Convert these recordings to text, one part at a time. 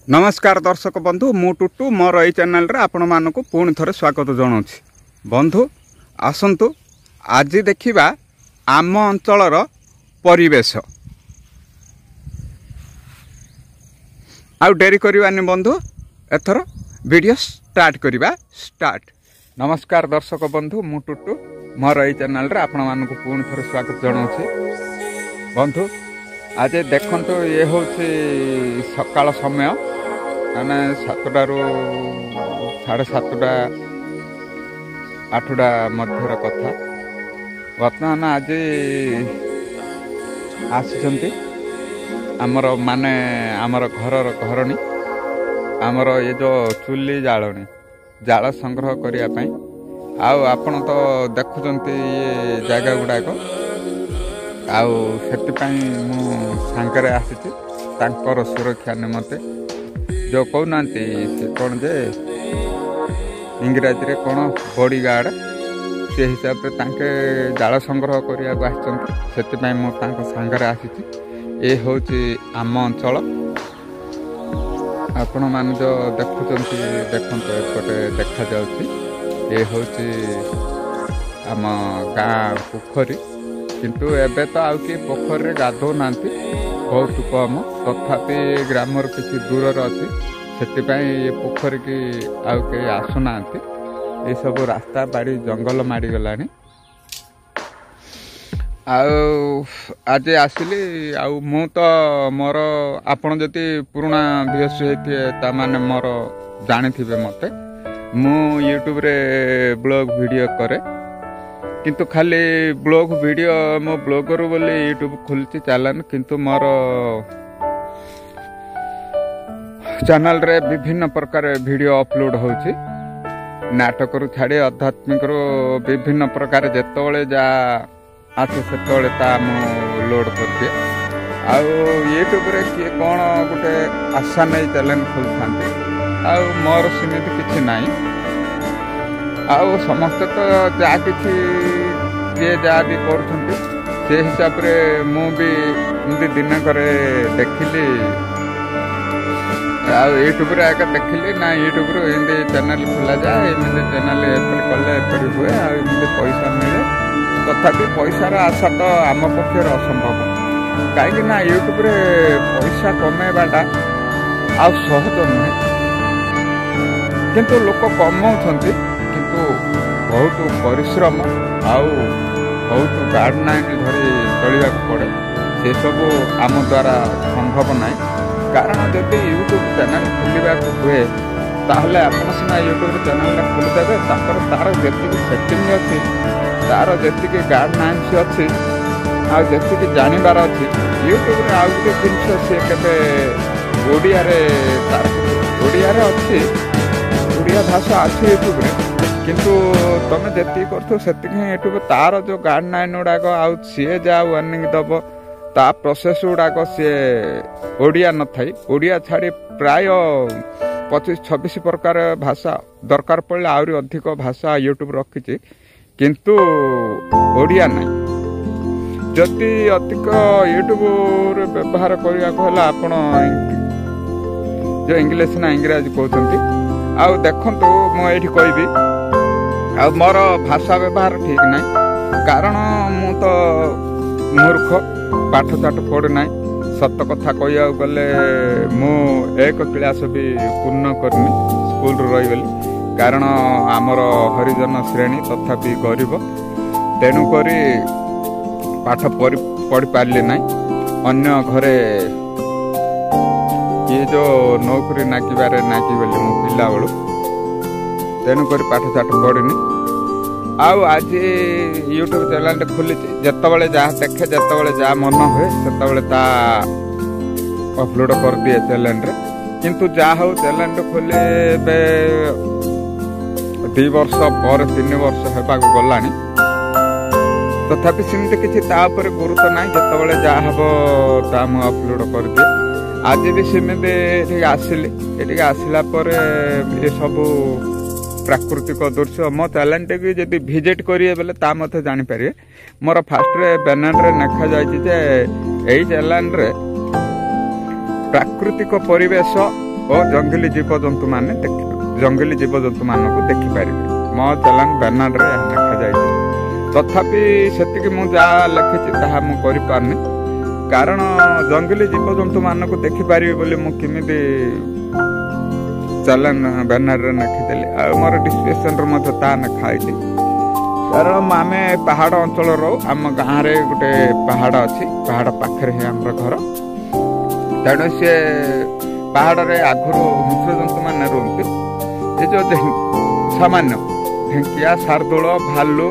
ନମସ୍କାର ଦର୍ଶକ ବନ୍ଧୁ, ମୁଁ ଟୁଟୁ। ମୋର ଏଇ ଚ୍ୟାନେଲରେ ଆପଣମାନଙ୍କୁ ପୁଣି ଥରେ ସ୍ୱାଗତ ଜଣାଉଛି। ବନ୍ଧୁ, ଆସନ୍ତୁ ଆଜି ଦେଖିବା ଆମ ଅଞ୍ଚଳର ପରିବେଶ। ଆଉ ଡେରି କରିବାନି ବନ୍ଧୁ, ଏଥର ଭିଡ଼ିଓ ଷ୍ଟାର୍ଟ କରିବା। ଷ୍ଟାର୍ଟ। ନମସ୍କାର ଦର୍ଶକ ବନ୍ଧୁ, ମୁଁ ଟୁଟୁ। ମୋର ଏଇ ଚ୍ୟାନେଲରେ ଆପଣମାନଙ୍କୁ ପୁଣି ଥରେ ସ୍ୱାଗତ ଜଣାଉଛି। ବନ୍ଧୁ, ଆଜି ଦେଖନ୍ତୁ, ଇଏ ହେଉଛି ସକାଳ ସମୟ, ମାନେ 7ଟାରୁ 7:30 8ଟା ମଧ୍ୟର କଥା। ବର୍ତ୍ତମାନ ଆଜି ଆସିଛନ୍ତି ଆମର, ମାନେ ଆମର ଘରର ଘରଣୀ, ଆମର ଏ ଯେଉଁ ଚୁଲି ଜାଳଣୀ ଜାଳ ସଂଗ୍ରହ କରିବା ପାଇଁ। ଆଉ ଆପଣ ତ ଦେଖୁଛନ୍ତି ଇଏ ଜାଗା ଗୁଡ଼ାକ, ଆଉ ସେଥିପାଇଁ ମୁଁ ସାଙ୍ଗରେ ଆସିଛି ତାଙ୍କର ସୁରକ୍ଷା ନିମନ୍ତେ। ଯେଉଁ କହୁନାହାନ୍ତି ସେ କ'ଣ ଯେ ଇଂରାଜୀରେ କ'ଣ ବଡ଼ିଗାର୍ଡ଼, ସେ ହିସାବରେ ତାଙ୍କେ ଜାଳ ସଂଗ୍ରହ କରିବାକୁ ଆସିଛନ୍ତି, ସେଥିପାଇଁ ମୁଁ ତାଙ୍କ ସାଙ୍ଗରେ ଆସିଛି। ଏ ହେଉଛି ଆମ ଅଞ୍ଚଳ। ଆପଣମାନେ ଯେଉଁ ଦେଖୁଛନ୍ତି, ଦେଖନ୍ତୁ ଏପଟେ ଦେଖାଯାଉଛି, ଏ ହେଉଛି ଆମ ଗାଁ ପୋଖରୀ। କିନ୍ତୁ ଏବେ ତ ଆଉ କିଏ ପୋଖରୀରେ ଗାଧୋଉନାହାନ୍ତି, ବହୁତ କମ୍। ତଥାପି ଗ୍ରାମର କିଛି ଦୂରରେ ଅଛି, ସେଥିପାଇଁ ଏ ପୋଖରୀକି ଆଉ କେହି ଆସୁନାହାନ୍ତି। ଏସବୁ ରାସ୍ତା ବାଡ଼ି ଜଙ୍ଗଲ ମାଡ଼ିଗଲାଣି। ଆଉ ଆଜି ଆସିଲି। ଆଉ ମୁଁ ତ ମୋର, ଆପଣ ଯଦି ପୁରୁଣା ଭିଉଅର୍ସ ହେଇଥିବେ, ତାମାନେ ମୋର ଜାଣିଥିବେ ମୋତେ। ମୁଁ ୟୁଟ୍ୟୁବରେ ବ୍ଲଗ୍ ଭିଡ଼ିଓ କରେ, କିନ୍ତୁ ଖାଲି ବ୍ଲଗ୍ ଭିଡ଼ିଓ, ମୋ ବ୍ଲଗରୁ ବୋଲି ୟୁଟ୍ୟୁବ୍ ଖୋଲିଛି ଚ୍ୟାନେଲ୍। କିନ୍ତୁ ମୋର ଚ୍ୟାନେଲ୍ରେ ବିଭିନ୍ନ ପ୍ରକାର ଭିଡ଼ିଓ ଅପଲୋଡ଼ ହେଉଛି, ନାଟକରୁ ଛାଡ଼ି ଆଧ୍ୟାତ୍ମିକରୁ ବିଭିନ୍ନ ପ୍ରକାର। ଯେତେବେଳେ ଯାହା ଆସେ ସେତେବେଳେ ତା ମୁଁ ଲୋଡ଼ କରିଦିଏ। ଆଉ ୟୁଟ୍ୟୁବରେ କିଏ କ'ଣ ଗୋଟେ ଆଶା ନେଇ ଚ୍ୟାନେଲ୍ ଖୋଲିଥାନ୍ତି, ଆଉ ମୋର ସେମିତି କିଛି ନାହିଁ। ଆଉ ସମସ୍ତେ ତ ଯାହା କିଛି ଯିଏ ଯାହା ବି କରୁଛନ୍ତି, ସେ ହିସାବରେ ମୁଁ ବି ଏମିତି ଦିନକରେ ଦେଖିଲି, ଆଉ ୟୁଟ୍ୟୁବରେ ଆଗ ଦେଖିଲି ନା ୟୁଟ୍ୟୁବରୁ ଏମିତି ଚ୍ୟାନେଲ୍ ଖୋଲାଯାଏ, ଏମିତି ଚ୍ୟାନେଲ୍ ଏପରି କଲେ ଏପରି ହୁଏ, ଆଉ ଏମିତି ପଇସା ମିଳେ। ତଥାପି ପଇସାର ଆଶା ତ ଆମ ପକ୍ଷରେ ଅସମ୍ଭବ, କାହିଁକି ନା ୟୁଟ୍ୟୁବରେ ପଇସା କମେଇବାଟା ଆଉ ସହଜ ନୁହେଁ। କିନ୍ତୁ ଲୋକ କମାଉଛନ୍ତି, କିନ୍ତୁ ବହୁତ ପରିଶ୍ରମ ଆଉ ବହୁତ ଗାଇଡ଼ଲାଇନ୍ ଧରି ଚଳିବାକୁ ପଡ଼େ। ସେସବୁ ଆମ ଦ୍ୱାରା ସମ୍ଭବ ନାହିଁ। କାରଣ ଯଦି ୟୁଟ୍ୟୁବ୍ ଚ୍ୟାନେଲ୍ ଖୋଲିବାକୁ ହୁଏ, ତାହେଲେ ଆପଣ ସିନା ୟୁଟ୍ୟୁବ୍ ଚ୍ୟାନେଲ୍ଟା ଖୋଲିଦେବେ, ତାଙ୍କର ତାର ଯେତିକି ସେଟିଂ ଅଛି, ତାର ଯେତିକି ଗାଇଡ଼ଲାଇନ୍ସ ଅଛି, ଆଉ ଯେତିକି ଜାଣିବାର ଅଛି ୟୁଟ୍ୟୁବରେ। ଆଉ ଗୋଟେ ଜିନିଷ, ସିଏ କେବେ ଓଡ଼ିଆରେ, ତାର ଓଡ଼ିଆରେ ଅଛି, ଓଡ଼ିଆ ଭାଷା ଅଛି ୟୁଟ୍ୟୁବରେ, କିନ୍ତୁ ତୁମେ ଯେତିକି କରୁଥିବ ସେତିକି ହିଁ ୟୁଟ୍ୟୁବ ତାର ଯେଉଁ ଗାଇଡ଼ଲାଇନ୍ ଗୁଡ଼ାକ ଆଉ ସିଏ ଯାହା ୱାର୍ଣ୍ଣିଂ ଦେବ, ତା ପ୍ରୋସେସ୍ ଗୁଡ଼ାକ ସିଏ ଓଡ଼ିଆ ନଥାଇ ଓଡ଼ିଆ ଛାଡ଼ି ପ୍ରାୟ 25 26 ପ୍ରକାର ଭାଷା, ଦରକାର ପଡ଼ିଲେ ଆହୁରି ଅଧିକ ଭାଷା ୟୁଟ୍ୟୁବ ରଖିଛି, କିନ୍ତୁ ଓଡ଼ିଆ ନାହିଁ। ଯଦି ଅଧିକ ୟୁଟ୍ୟୁବରେ ବ୍ୟବହାର କରିବାକୁ ହେଲେ ଆପଣ ଯେଉଁ ଇଂଲିଶ ନା ଇଂରାଜୀ କହୁଛନ୍ତି। ଆଉ ଦେଖନ୍ତୁ, ମୁଁ ଏଇଠି କହିବି, ଆଉ ମୋର ଭାଷା ବ୍ୟବହାର ଠିକ୍ ନାହିଁ, କାରଣ ମୁଁ ତ ମୂର୍ଖ, ପାଠ ସାଠ ପଢ଼ୁନାହିଁ। ସତ କଥା କହିବାକୁ ଗଲେ ମୁଁ 1 କ୍ଲାସ୍ ବି ପୂର୍ଣ୍ଣ କରିନି, ସ୍କୁଲରୁ ରହିଗଲି। କାରଣ ଆମର ହରିଜନ ଶ୍ରେଣୀ, ତଥାପି ଗରିବ, ତେଣୁକରି ପାଠ ପଢ଼ିପାରିଲି ନାହିଁ। ଅନ୍ୟ ଘରେ ଇଏ ଯେଉଁ ନୌକରି ନାଗିବାରେ ନାଗିଗଲି ମୁଁ ପିଲାବେଳୁ, ତେଣୁକରି ପାଠ ସାଠ ପଢ଼ିନି। ଆଉ ଆଜି ୟୁଟ୍ୟୁବ୍ ଚ୍ୟାନେଲ୍ଟେ ଖୋଲିଛି, ଯେତେବେଳେ ଯାହା ଦେଖେ, ଯେତେବେଳେ ଯାହା ମନ ହୁଏ, ସେତେବେଳେ ତା ଅପଲୋଡ଼ କରିଦିଏ ଚ୍ୟାନେଲ୍ରେ। କିନ୍ତୁ ଯାହା ହଉ, ଚ୍ୟାନେଲ୍ଟେ ଖୋଲି ଏବେ 2 ବର୍ଷ ପରେ 3 ବର୍ଷ ହେବାକୁ ଗଲାଣି, ତଥାପି ସେମିତି କିଛି ତା ଉପରେ ଗୁରୁତ୍ୱ ନାହିଁ। ଯେତେବେଳେ ଯାହା ହେବ ତା ମୁଁ ଅପଲୋଡ଼ କରିଦିଏ। ଆଜି ବି ସେମିତି ଏଠିକି ଆସିଲି। ଏଠିକି ଆସିଲା ପରେ ଏସବୁ ପ୍ରାକୃତିକ ଦୃଶ୍ୟ, ମୋ ଚ୍ୟାନେଲ୍ଟିକୁ ଯଦି ଭିଜିଟ୍ କରିବେ ବୋଲେ ତା ମଧ୍ୟ ଜାଣିପାରିବେ। ମୋର ଫାଷ୍ଟରେ ବ୍ୟାନରରେ ଲେଖାଯାଇଛି ଯେ ଏଇ ଚ୍ୟାନେଲ୍ରେ ପ୍ରାକୃତିକ ପରିବେଶ ଓ ଜଙ୍ଗଲୀ ଜୀବଜନ୍ତୁମାନେ ଜଙ୍ଗଲୀ ଜୀବଜନ୍ତୁମାନଙ୍କୁ ଦେଖିପାରିବେ। ମୋ ଚାଲାଣ ବ୍ୟାନରରେ ଏହା ଲେଖାଯାଇଛି। ତଥାପି ସେତିକି ମୁଁ ଯାହା ଲେଖିଛି ତାହା ମୁଁ କରିପାରୁନି, କାରଣ ଜଙ୍ଗଲୀ ଜୀବଜନ୍ତୁମାନଙ୍କୁ ଦେଖିପାରିବି ବୋଲି ମୁଁ କେମିତି ଚାଲାଣ ବ୍ୟାନରରେ ଲେଖିଦେଲି। ଆଉ ମୋର ଡିସ୍କ୍ରିପସନ୍ରେ ମଧ୍ୟ ତାହା ଲେଖା ହେଇଛି, କାରଣ ଆମେ ପାହାଡ଼ ଅଞ୍ଚଳ ରହୁ। ଆମ ଗାଁରେ ଗୋଟେ ପାହାଡ଼ ଅଛି, ପାହାଡ଼ ପାଖରେ ହିଁ ଆମର ଘର। ତେଣୁ ସେ ପାହାଡ଼ରେ ଆଗରୁ ହିଂସ୍ର ଜନ୍ତୁମାନେ ରୁହନ୍ତି। ଏ ଯେଉଁ ସାମାନ୍ୟ ଢେଙ୍କିଆ, ଶାର୍ଦୁଳ, ଭାଲୁ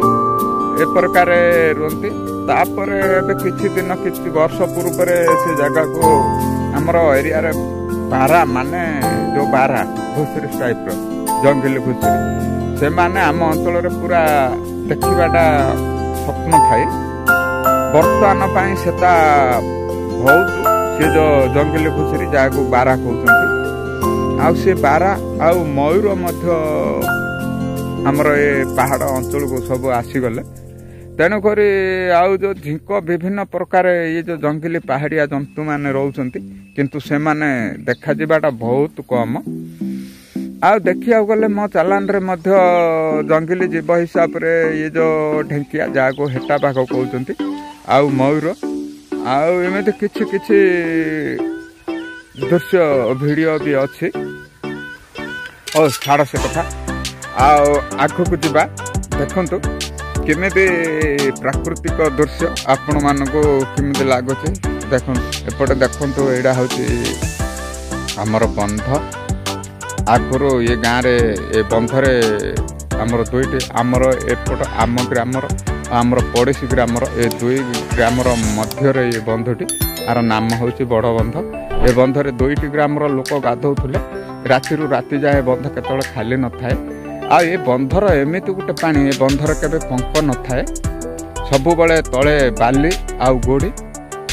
ଏ ପ୍ରକାର ରୁହନ୍ତି। ତାପରେ ଏବେ କିଛି ଦିନ, କିଛି ବର୍ଷ ପୂର୍ବରେ ସେ ଜାଗାକୁ ଆମର ଏରିଆରେ ବାରା, ମାନେ ଯେଉଁ ବାରା ଘୁଷୁରୀ ଟାଇପ୍ର ଜଙ୍ଗଲି ଘୁଷୁରୀ, ସେମାନେ ଆମ ଅଞ୍ଚଳରେ ପୁରା ଦେଖିବାଟା ସ୍ୱପ୍ନ ଥାଏ। ବର୍ତ୍ତମାନ ପାଇଁ ସେଟା ବହୁତ ସେ ଯେଉଁ ଜଙ୍ଗଲି ଘୁଷୁରୀ ଯାହାକୁ ବାରା କହୁଛନ୍ତି, ଆଉ ସେ ବାରା ଆଉ ମୟୂର ମଧ୍ୟ ଆମର ଏ ପାହାଡ଼ ଅଞ୍ଚଳକୁ ସବୁ ଆସିଗଲେ। ତେଣୁକରି ଆଉ ଯେଉଁ ଝିଙ୍କ ବିଭିନ୍ନ ପ୍ରକାର ଇଏ ଯେଉଁ ଜଙ୍ଗଲି ପାହାଡ଼ିଆ ଜନ୍ତୁମାନେ ରହୁଛନ୍ତି, କିନ୍ତୁ ସେମାନେ ଦେଖାଯିବାଟା ବହୁତ କମ୍। ଆଉ ଦେଖିବାକୁ ଗଲେ ମୋ ଚାଲାଣରେ ମଧ୍ୟ ଜଙ୍ଗଲି ଜୀବ ହିସାବରେ ଇଏ ଯେଉଁ ଢେଙ୍କିଆ ଯାହାକୁ ହେଟା ବାଘ କହୁଛନ୍ତି, ଆଉ ମୟୂର, ଆଉ ଏମିତି କିଛି କିଛି ଦୃଶ୍ୟ ଭିଡ଼ିଓ ବି ଅଛି। ହଉ ଛାଡ଼ ସେ କଥା, ଆଉ ଆଗକୁ ଯିବା। ଦେଖନ୍ତୁ କେମିତି ପ୍ରାକୃତିକ ଦୃଶ୍ୟ ଆପଣମାନଙ୍କୁ କେମିତି ଲାଗୁଛି ଦେଖନ୍ତୁ। ଏପଟେ ଦେଖନ୍ତୁ, ଏଇଟା ହେଉଛି ଆମର ବନ୍ଧ। ଆଗରୁ ଏ ଗାଁରେ ଏ ବନ୍ଧରେ ଆମର ଦୁଇଟି, ଆମର ଏପଟ ଆମ ଗ୍ରାମର, ଆମର ପଡ଼ୋଶୀ ଗ୍ରାମର, ଏ ଦୁଇ ଗ୍ରାମର ମଧ୍ୟରେ ଏ ବନ୍ଧଟି, ଆର ନାମ ହେଉଛି ବଡ଼ ବନ୍ଧ। ଏ ବନ୍ଧରେ ଦୁଇଟି ଗ୍ରାମର ଲୋକ ଗାଧୋଉଥିଲେ। ରାତିରୁ ରାତି ଯାଏ ବନ୍ଧ କେତେବେଳେ ଖାଲି ନଥାଏ। ଆଉ ଏ ବନ୍ଧର ଏମିତି ଗୋଟେ ପାଣି, ଏ ବନ୍ଧର କେବେ ପଙ୍କ ନଥାଏ, ସବୁବେଳେ ତଳେ ବାଲି ଆଉ ଗୋଡ଼ି,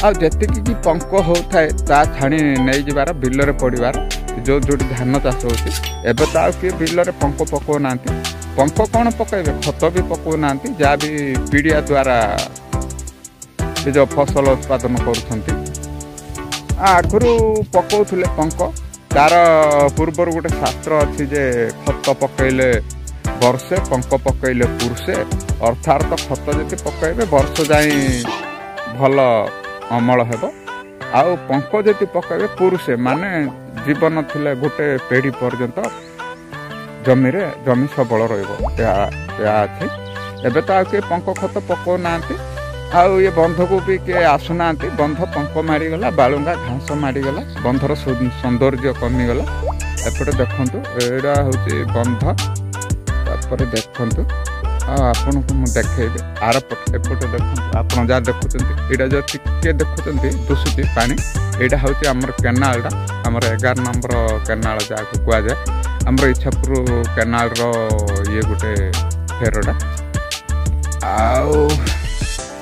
ଆଉ ଯେତିକି କି ପଙ୍କ ହେଉଥାଏ ତା ଛାଣି ନେଇଯିବାର, ବିଲରେ ପଡ଼ିବାର, ଯେଉଁଠି ଧାନ ଚାଷ ହେଉଛି। ଏବେ ତ ଆଉ କିଏ ବିଲରେ ପଙ୍କ ପକାଉନାହାନ୍ତି। ପଙ୍କ କ'ଣ ପକାଇବେ, ଖତ ବି ପକାଉନାହାନ୍ତି, ଯାହା ବି ପିଡ଼ିଆ ଦ୍ୱାରା ଏ ଯେଉଁ ଫସଲ ଉତ୍ପାଦନ କରୁଛନ୍ତି। ଆଗରୁ ପକାଉଥିଲେ ପଙ୍କ। ତାର ପୂର୍ବରୁ ଗୋଟେ ଶାସ୍ତ୍ର ଅଛି ଯେ ଖତ ପକାଇଲେ ବର୍ଷେ, ପଙ୍କ ପକାଇଲେ ପୁରୁଷେ। ଅର୍ଥାତ ଖତ ଯଦି ପକାଇବେ ବର୍ଷ ଯାଏଁ ଭଲ ଅମଳ ହେବ, ଆଉ ପଙ୍କ ଯଦି ପକାଇବେ ପୁରୁଷେ, ମାନେ ଜୀବନ ଥିଲେ ଗୋଟେ ପିଢ଼ି ପର୍ଯ୍ୟନ୍ତ ଜମିରେ ଜମି ସବଳ ରହିବ। ଏହା ଅଛି। ଏବେ ତ ଆଉ କିଏ ପଙ୍କ ଖତ ପକାଉନାହାନ୍ତି, ଆଉ ଇଏ ବନ୍ଧକୁ ବି କିଏ ଆସୁନାହାନ୍ତି। ବନ୍ଧ ପଙ୍କ ମାଡ଼ିଗଲା, ବାଳୁଙ୍ଗା ଘାସ ମାଡ଼ିଗଲା, ବନ୍ଧର ସୌନ୍ଦର୍ଯ୍ୟ କମିଗଲା। ଏପଟେ ଦେଖନ୍ତୁ, ଏଇଟା ହେଉଛି ବନ୍ଧ। ତାପରେ ଦେଖନ୍ତୁ, ଆଉ ଆପଣଙ୍କୁ ମୁଁ ଦେଖେଇବି ଆରପଟ। ଏପଟେ ଦେଖନ୍ତୁ, ଆପଣ ଯାହା ଦେଖୁଛନ୍ତି, ଏଇଟା ଯେଉଁ ଟିକେ ଦେଖୁଛନ୍ତି ଦୁଶୁଛି ପାଣି, ଏଇଟା ହେଉଛି ଆମର କେନାଲଟା, ଆମର 11 ନମ୍ବର କେନାଲ ଯାହାକୁ କୁହାଯାଏ, ଆମର ଇଚ୍ଛାପୁର କେନାଲର ଇଏ ଗୋଟେ ଫେରଟା। ଆଉ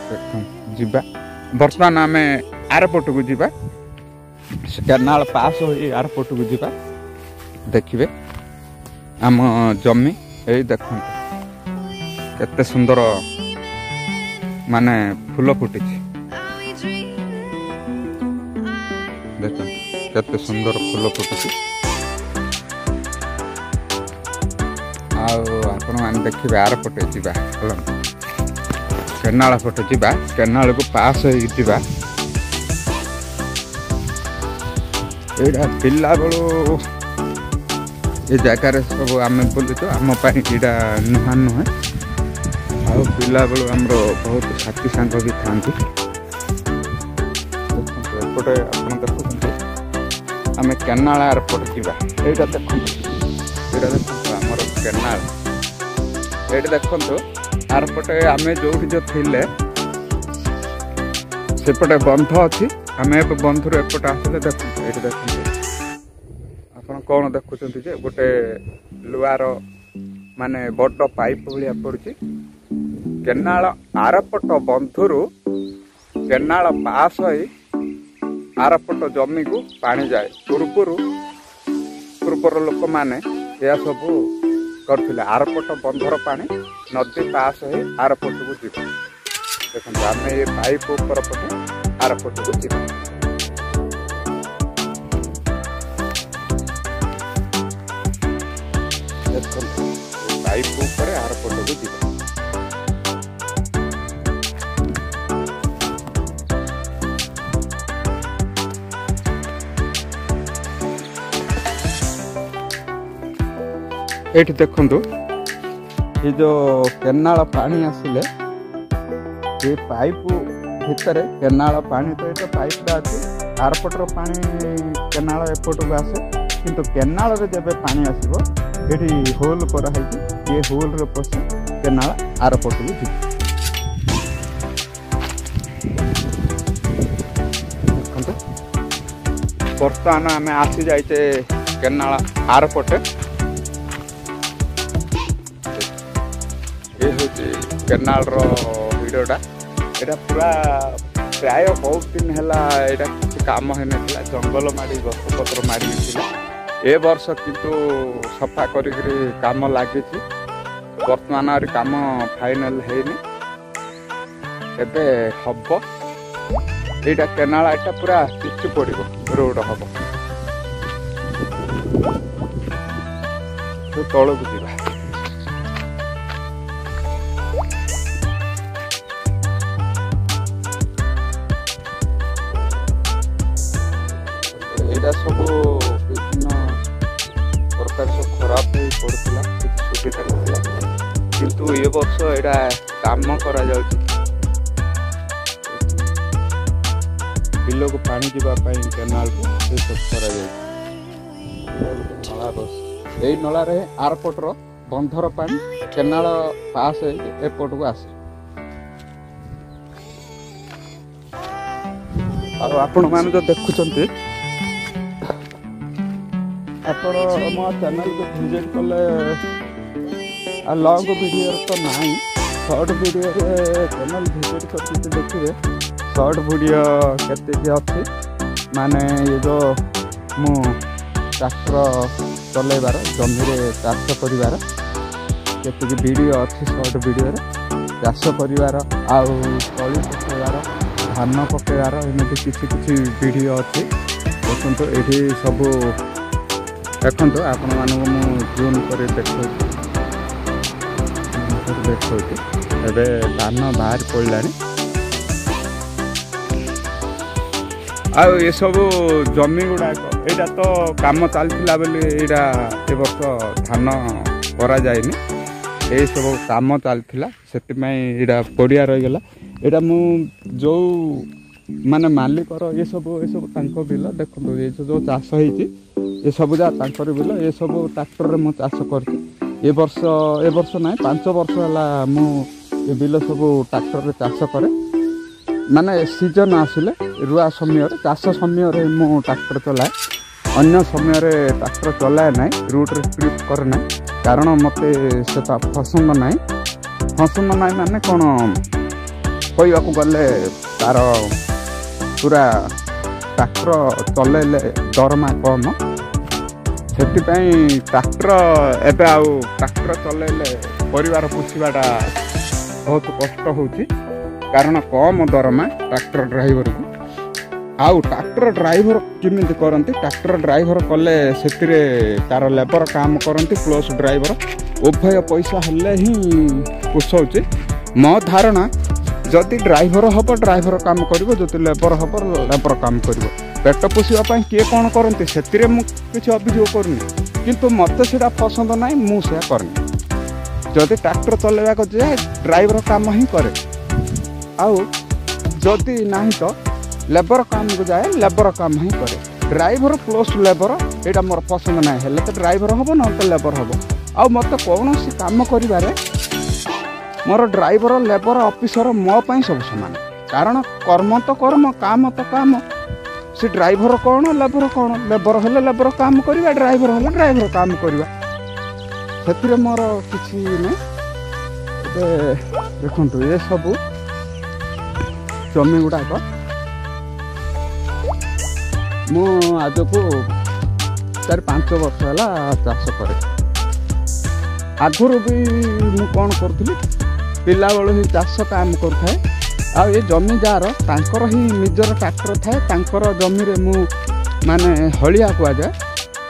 ଦେଖନ୍ତୁ, ଯିବା ବର୍ତ୍ତମାନ ଆମେ ଆରପଟକୁ ଯିବା, କେନାଲ ପାସ୍ ହୋଇ ଆରପଟକୁ ଯିବା। ଦେଖିବେ ଆମ ଜମି, ଏଇ ଦେଖନ୍ତୁ କେତେ ସୁନ୍ଦର ମାନେ ଫୁଲ ଫୁଟିଛି। ଦେଖନ୍ତୁ କେତେ ସୁନ୍ଦର ଫୁଲ ଫୁଟିଛି। ଆଉ ଆପଣମାନେ ଦେଖିବେ, ଆରପଟେ ଯିବା, ଚାଲନ୍ତୁ କେନାଳ ପଟେ ଯିବା, କେନାଳକୁ ପାସ୍ ହେଇକି ଯିବା। ଏଇଟା ପିଲାବେଳୁ ଏ ଜାଗାରେ ସବୁ ଆମେ ବୁଲୁଛୁ, ଆମ ପାଇଁ ଏଇଟା ନୂଆ ନୁହେଁ। ଆଉ ପିଲାବେଳୁ ଆମର ବହୁତ ସାଥୀ ସାଙ୍ଗ ବି ଥାଆନ୍ତି। ଦେଖନ୍ତୁ ଏପଟେ ଆପଣ ଦେଖୁଛନ୍ତି, ଆମେ କେନାଳ ଆରପଟେ ଯିବା। ଏଇଟା ଦେଖନ୍ତୁ, ଏଇଟା ଦେଖନ୍ତୁ ଆମର କେନାଳ। ଏଇଠି ଦେଖନ୍ତୁ ଆରପଟେ ଆମେ ଯୋଉଠି ଯୋଉ ଥିଲେ ସେପଟେ ବନ୍ଧ ଅଛି। ଆମେ ଏବେ ବନ୍ଧରୁ ଏପଟେ ଆସିଲେ ଦେଖନ୍ତୁ, ଏଇଠି ଦେଖନ୍ତୁ ଆପଣ କ'ଣ ଦେଖୁଛନ୍ତି ଯେ ଗୋଟେ ଲୁହାର ମାନେ ବଡ଼ ପାଇପ୍ ଭଳିଆ ପଡ଼ୁଛି। କେନାଳ ଆରପଟ ବନ୍ଧରୁ କେନାଳ ପାସ୍ ହୋଇ ଆରପଟ ଜମିକୁ ପାଣି ଯାଏ। ପୂର୍ବରୁ ପୂର୍ବର ଲୋକମାନେ ଏହା ସବୁ କରୁଥିଲେ। ଆରପଟ ବନ୍ଧର ପାଣି ନଦୀ ପାସ୍ ହୋଇ ଆରପଟକୁ ଯିବ। ଦେଖନ୍ତୁ ଆମେ ଏ ପାଇପ୍ ଉପର ପଟେ ଆରପଟକୁ ଯିବା। ପାଇପ୍ ଉପରେ ଆର ପଟକୁ ଯିବା। ଏଇଠି ଦେଖନ୍ତୁ, ଏ ଯେଉଁ କେନାଳ ପାଣି ଆସିଲେ ଏ ପାଇପ୍ ଭିତରେ କେନାଳ ପାଣି, ତ ଏଇଟା ପାଇପ୍ଟା ଅଛି, ଆରପଟର ପାଣି କେନାଳ ଏପଟକୁ ଆସେ। କିନ୍ତୁ କେନାଳରେ ଯେବେ ପାଣି ଆସିବ, ଏଠି ହୋଲ୍ କରାହେଇଛି, ଏ ହୋଲ୍ରେ ପଶି କେନାଳ ଆରପଟକୁ ଯିବ। ଦେଖନ୍ତୁ, ବର୍ତ୍ତମାନ ଆମେ ଆସିଯାଇଛେ କେନାଳ ଆରପଟେ। ଏ ହେଉଛି କେନାଲର ଭିଡ଼ିଓଟା। ଏଇଟା ପୁରା ପ୍ରାୟ ବହୁତ ଦିନ ହେଲା ଏଇଟା କିଛି କାମ ହେଇନଥିଲା, ଜଙ୍ଗଲ ମାଡ଼ି ଗଛପତ୍ର ମାଡ଼ିକି ଥିଲା। ଏ ବର୍ଷ କିନ୍ତୁ ସଫା କରିକିରି କାମ ଲାଗିଛି। ବର୍ତ୍ତମାନ ଆହୁରି କାମ ଫାଇନାଲ ହେଇନି, ଏବେ ହବ। ଏଇଟା କେନାଳ, ଏଇଟା ପୁରା ପିଚୁ ପଡ଼ିବ, ରୋଡ଼ ହବ। ତଳକୁ ଯିବା। ଏଇଟା ସବୁ ବିଭିନ୍ନ ପ୍ରକାର ସବୁ ଖରାପ ହେଇ ପଡ଼ୁଥିଲା, କିଛି ସୁବିଧା ନଥିଲା। କିନ୍ତୁ ଏ ବର୍ଷ ଏଇଟା କାମ କରାଯାଉଛି। ବିଲକୁ ପାଣି ଯିବା ପାଇଁ କେନାଲକୁ ସେସବୁ କରାଯାଇଛି। ନଳା ବସ, ଏଇ ନଳାରେ ଆରପଟର ବନ୍ଧର ପାଣି କେନାଳ ପାସ୍ ହେଇକି ଏପଟକୁ ଆସେ। ଆଉ ଆପଣମାନେ ଯୋଉ ଦେଖୁଛନ୍ତି, ଆପଣ ମୋ ଚ୍ୟାନେଲକୁ ଭିଜିଟ୍ କଲେ, ଆଉ ଲଙ୍ଗ୍ ଭିଡ଼ିଓରେ ତ ନାହିଁ, ସର୍ଟ ଭିଡ଼ିଓରେ ଚ୍ୟାନେଲ ଭିଜିଟ୍ କରିକି ଦେଖିବେ ସର୍ଟ ଭିଡ଼ିଓ କେତିକି ଅଛି। ମାନେ ଏ ଯେଉଁ ମୁଁ ଟ୍ରାକ୍ଟର ଚଲେଇବାର, ଜମିରେ ଚାଷ କରିବାର କେତିକି ଭିଡ଼ିଓ ଅଛି ସର୍ଟ ଭିଡ଼ିଓରେ, ଚାଷ କରିବାର ଆଉ ତଳି ପକାଇବାର, ଧାନ ପକାଇବାର, ଏମିତି କିଛି କିଛି ଭିଡ଼ିଓ ଅଛି। ଦେଖନ୍ତୁ, ଏଇଠି ସବୁ ଦେଖନ୍ତୁ। ଆପଣମାନଙ୍କୁ ମୁଁ ଜୁମ୍ କରି ଦେଖାଉଛି, ଦେଖାଉଛି। ଏବେ ଧାନ ବାହାରି ପଡ଼ିଲାଣି। ଆଉ ଏସବୁ ଜମି ଗୁଡ଼ାକ, ଏଇଟା ତ କାମ ଚାଲିଥିଲା ବୋଲି ଏଇଟା ଏ ବର୍ଷ ଧାନ କରାଯାଇନି। ଏଇସବୁ କାମ ଚାଲିଥିଲା, ସେଥିପାଇଁ ଏଇଟା ପଡ଼ିଆ ରହିଗଲା। ଏଇଟା ମୁଁ ଯେଉଁ ମାନେ ମାଲିକର, ଏସବୁ ତାଙ୍କ ବିଲ। ଦେଖନ୍ତୁ, ଏ ଯେଉଁ ଚାଷ ହେଇଛି ଏସବୁ ଯାହା ତାଙ୍କର ବିଲ। ଏସବୁ ଟ୍ରାକ୍ଟରରେ ମୁଁ ଚାଷ କରିଛି ଏ ବର୍ଷ, ଏ ବର୍ଷ ନାହିଁ, 5 ବର୍ଷ ହେଲା ମୁଁ ଏ ବିଲ ସବୁ ଟ୍ରାକ୍ଟରରେ ଚାଷ କରେ। ମାନେ ସିଜନ୍ ଆସିଲେ, ରୁଆ ସମୟରେ, ଚାଷ ସମୟରେ ମୁଁ ଟ୍ରାକ୍ଟର ଚଲାଏ। ଅନ୍ୟ ସମୟରେ ଟ୍ରାକ୍ଟର ଚଲାଏ ନାହିଁ, ରୁଟ୍ରେ ଟ୍ରିପ୍ କରେ ନାହିଁ, କାରଣ ମୋତେ ସେଟା ପସନ୍ଦ ନାହିଁ। ପସନ୍ଦ ନାହିଁ ମାନେ କ'ଣ କହିବାକୁ ଗଲେ, ତାର ପୁରା ଟ୍ରାକ୍ଟର ଚଲେଇଲେ ଦରମା କମ୍। ସେଥିପାଇଁ ଟ୍ରାକ୍ଟର ଏବେ ଆଉ ଟ୍ରାକ୍ଟର ଚଲେଇଲେ ପରିବାର ପୋଷିବାଟା ବହୁତ କଷ୍ଟ ହେଉଛି, କାରଣ କମ୍ ଦରମା ଟ୍ରାକ୍ଟର ଡ୍ରାଇଭରକୁ। ଆଉ ଟ୍ରାକ୍ଟର ଡ୍ରାଇଭର କେମିତି କରନ୍ତି? ଟ୍ରାକ୍ଟର ଡ୍ରାଇଭର କଲେ ସେଥିରେ ତାର ଲେବର କାମ କରନ୍ତି ପ୍ଲସ୍ ଡ୍ରାଇଭର, ଉଭୟ ପଇସା ହେଲେ ହିଁ ପୋଷଉଛି। ମୋ ଧାରଣା, ଯଦି ଡ୍ରାଇଭର ହେବ ଡ୍ରାଇଭର କାମ କରିବ, ଯଦି ଲେବର ହେବ ଲେବର କାମ କରିବ। ପେଟ ପୋଷିବା ପାଇଁ କିଏ କ'ଣ କରନ୍ତି ସେଥିରେ ମୁଁ କିଛି ଅଭିଯୋଗ କରୁନି, କିନ୍ତୁ ମୋତେ ସେଇଟା ପସନ୍ଦ ନାହିଁ, ମୁଁ ସେୟା କରେନି। ଯଦି ଟ୍ରାକ୍ଟର ଚଲେଇବାକୁ ଯାଏ, ଡ୍ରାଇଭର କାମ ହିଁ କରେ, ଆଉ ଯଦି ନାହିଁ ତ ଲେବର କାମକୁ ଯାଏ, ଲେବର କାମ ହିଁ କରେ। ଡ୍ରାଇଭର ପ୍ଲସ୍ ଲେବର ଏଇଟା ମୋର ପସନ୍ଦ ନାହିଁ। ହେଲେ ତ ଡ୍ରାଇଭର ହେବ, ନହେଲେ ତ ଲେବର ହେବ। ଆଉ ମୋତେ କୌଣସି କାମ କରିବାରେ ମୋର ଡ୍ରାଇଭର, ଲେବର, ଅଫିସର ମୋ ପାଇଁ ସବୁ ସମାନ, କାରଣ କର୍ମ ତ କର୍ମ, କାମ ତ କାମ। ସେ ଡ୍ରାଇଭର କ'ଣ, ଲେବର କ'ଣ? ଲେବର ହେଲେ ଲେବର କାମ କରିବା, ଡ୍ରାଇଭର ହେଲେ ଡ୍ରାଇଭର କାମ କରିବା, ସେଥିରେ ମୋର କିଛି ନାହିଁ। ଏବେ ଦେଖନ୍ତୁ, ଏସବୁ ଜମି ଗୁଡ଼ାକ ମୁଁ ଆଜକୁ 4 5 ବର୍ଷ ହେଲା ଚାଷ କରେ। ଆଗରୁ ବି ମୁଁ କ'ଣ କରୁଥିଲି, ପିଲାବେଳୁ ହିଁ ଚାଷ କାମ କରୁଥାଏ। ଆଉ ଏ ଜମି ଯାହାର, ତାଙ୍କର ହିଁ ନିଜର ଟ୍ରାକ୍ଟର ଥାଏ। ତାଙ୍କର ଜମିରେ ମୁଁ ମାନେ ହଳିଆ କୁହାଯାଏ,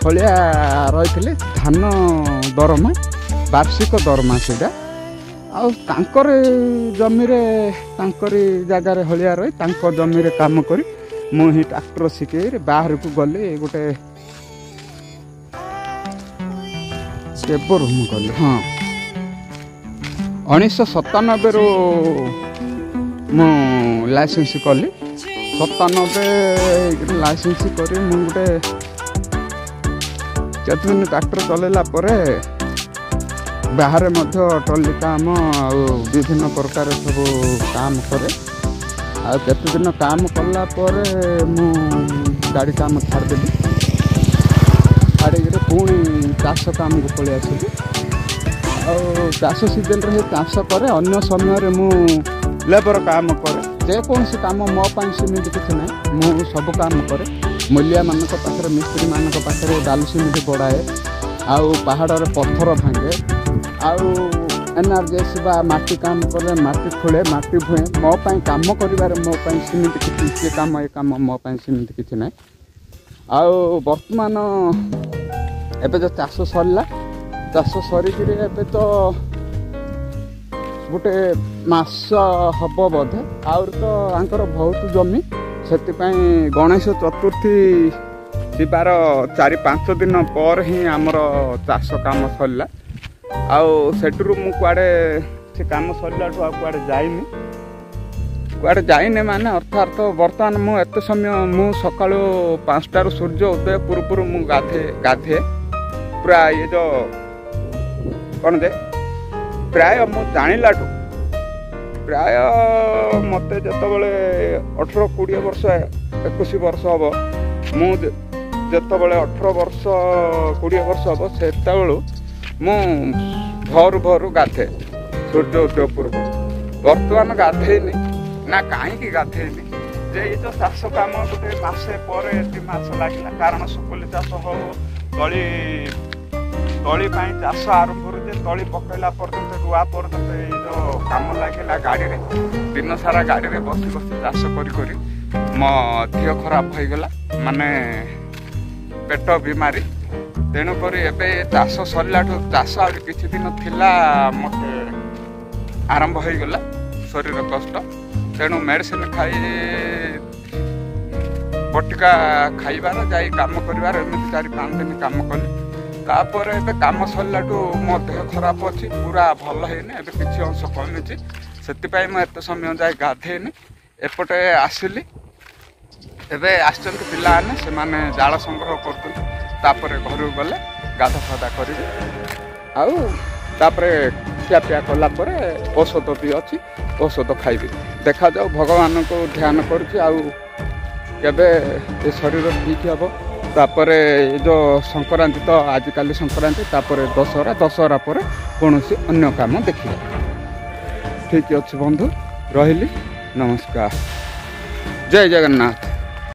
ହଳିଆ ରହିଥିଲି, ଧାନ ଦରମା। ବାର୍ଷିକ ଦରମା ସେଇଟା। ଆଉ ତାଙ୍କର ଜମିରେ, ତାଙ୍କରି ଜାଗାରେ ହଳିଆ ରହି ତାଙ୍କ ଜମିରେ କାମ କରି ମୁଁ ହିଁ ଟ୍ରାକ୍ଟର ଶିଖେଇ ବାହାରକୁ ଗଲି। ଗୋଟେ କେବରୁ ମୁଁ ଗଲି, ହଁ, 1997ରୁ ମୁଁ ଲାଇସେନ୍ସ କଲି। 97 ଲାଇସେନ୍ସ କରି ମୁଁ ଗୋଟେ କେତେଦିନ ଟ୍ରାକ୍ଟର ଚଲେଇଲା ପରେ ବାହାରେ ମଧ୍ୟ ଟ୍ରଲି କାମ ଆଉ ବିଭିନ୍ନ ପ୍ରକାର ସବୁ କାମ କରେ। ଆଉ କେତେଦିନ କାମ କଲା ପରେ ମୁଁ ଗାଡ଼ି କାମ ଛାଡ଼ିଦେଲି। ଛାଡ଼ିକିରି ପୁଣି ଚାଷ କାମକୁ ପଳେଇ ଆସିଲି। ଆଉ ଚାଷ ସିଜନରେ ହିଁ ଚାଷ କରେ, ଅନ୍ୟ ସମୟରେ ମୁଁ ଲେବର କାମ କରେ। ଯେକୌଣସି କାମ ମୋ ପାଇଁ ସେମିତି କିଛି ନାହିଁ, ମୁଁ ସବୁ କାମ କରେ। ମୂଲିଆମାନଙ୍କ ପାଖରେ, ମିସ୍ତ୍ରୀମାନଙ୍କ ପାଖରେ ବାଲି ସିମେଣ୍ଟ ବଢ଼ାଏ, ଆଉ ପାହାଡ଼ରେ ପଥର ଭାଙ୍ଗେ, ଆଉ ଏନ୍ଆର୍ଜିଏସ୍ ବା ମାଟି କାମ କରେ, ମାଟି ଖୋଳେ, ମାଟି ଭୁଏଁ। ମୋ ପାଇଁ କାମ କରିବାରେ ମୋ ପାଇଁ ସେମିତି କିଛି ସେ କାମ ଏ କାମ ମୋ ପାଇଁ ସେମିତି କିଛି ନାହିଁ। ଆଉ ବର୍ତ୍ତମାନ ଏବେ ତ ଚାଷ ସରିଲା। ଚାଷ ସରିକିରି ଏବେ ତ ଗୋଟେ ମାସ ହବ ବୋଧେ। ଆହୁରି ତ ଆଙ୍କର ବହୁତ ଜମି, ସେଥିପାଇଁ ଗଣେଶ ଚତୁର୍ଥୀ ଯିବାର 4-5 ଦିନ ପରେ ହିଁ ଆମର ଚାଷ କାମ ସରିଲା। ଆଉ ସେଠୁରୁ ମୁଁ କୁଆଡ଼େ ସେ କାମ ସରିଲାଠୁ ଆଉ କୁଆଡ଼େ ଯାଇନି। କୁଆଡ଼େ ଯାଇନି ମାନେ ଅର୍ଥାତ୍ ବର୍ତ୍ତମାନ ମୁଁ ଏତେ ସମୟ, ମୁଁ ସକାଳୁ 5ଟାରୁ ସୂର୍ଯ୍ୟ ଉଦୟ ପୂର୍ବରୁ ମୁଁ ଗାଧେ ପୁରା। ଇଏ ଯେଉଁ କ'ଣ ଯେ ପ୍ରାୟ ମୁଁ ଜାଣିଲାଠୁ ପ୍ରାୟ ମୋତେ ଯେତେବେଳେ 18-20 ବର୍ଷ, 21 ବର୍ଷ ହେବ, ମୁଁ ଯେତେବେଳେ 18 ବର୍ଷ 20 ବର୍ଷ ହେବ ସେତେବେଳୁ ମୁଁ ଭୋରୁ ଭୋରୁ ଗାଧେ ସୂର୍ଯ୍ୟ ଉଦୟ ପୂର୍ବରୁ। ବର୍ତ୍ତମାନ ଗାଧେଇନି ନା। କାହିଁକି ଗାଧେଇନି ଯେ ଏଇ ଯେଉଁ ଚାଷ କାମ ଗୋଟେ ମାସେ ପରେ 2 ମାସ ଲାଗିଲା। କାରଣ ଶୁକୁଲି ଚାଷ ହଉ, ତଳି ତଳି ପାଇଁ ଚାଷ ଆରମ୍ଭରୁ ଯେ ତଳି ପକେଇଲା ପର୍ଯ୍ୟନ୍ତ, ରୁଆ ପର୍ଯ୍ୟନ୍ତ ଏଇ ଯେଉଁ କାମ ଲାଗିଲା, ଗାଡ଼ିରେ ଦିନ ସାରା ଗାଡ଼ିରେ ବସି ବସି ଚାଷ କରି କରି ମୋ ଦେହ ଖରାପ ହେଇଗଲା, ମାନେ ପେଟ ବିମାରୀ। ତେଣୁକରି ଏବେ ଚାଷ ସରିଲାଠୁ, ଚାଷ ଆହୁରି କିଛି ଦିନ ଥିଲା, ମୋତେ ଆରମ୍ଭ ହେଇଗଲା ଶରୀର କଷ୍ଟ। ତେଣୁ ମେଡ଼ିସିନ ଖାଇ, ବଟିକା ଖାଇବାର, ଯାଇ କାମ କରିବାର, ଏମିତି 4-5 ଦିନ କାମ କଲି। ତାପରେ ଏବେ କାମ ସରିଲାଠୁ ମୋ ଦେହ ଖରାପ ଅଛି, ପୁରା ଭଲ ହେଇନି, ଏବେ କିଛି ଅଂଶ କମିଛି। ସେଥିପାଇଁ ମୁଁ ଏତେ ସମୟ ଯାଇ ଗାଧେଇନି। ଏପଟେ ଆସିଲି, ଏବେ ଆସିଛନ୍ତି ପିଲାମାନେ, ସେମାନେ ଜାଳ ସଂଗ୍ରହ କରୁଛନ୍ତି। ତାପରେ ଘରକୁ ଗଲେ ଗାଧା ଫାଧା କରିବି, ଆଉ ତାପରେ ଖିଆପିଆ କଲା ପରେ ଔଷଧ ବି ଅଛି, ଔଷଧ ଖାଇବି। ଦେଖାଯାଉ, ଭଗବାନଙ୍କୁ ଧ୍ୟାନ କରୁଛି ଆଉ କେବେ ଏ ଶରୀର ଠିକ୍ ହେବ। ତାପରେ ଏ ଯେଉଁ ସଂକ୍ରାନ୍ତି ତ ଆଜିକାଲି ସଂକ୍ରାନ୍ତି, ତାପରେ ଦଶହରା, ଦଶହରା ପରେ କୌଣସି ଅନ୍ୟ କାମ ଦେଖିବା। ଠିକ୍ ଅଛି ବନ୍ଧୁ, ରହିଲି, ନମସ୍କାର, ଜୟ ଜଗନ୍ନାଥ।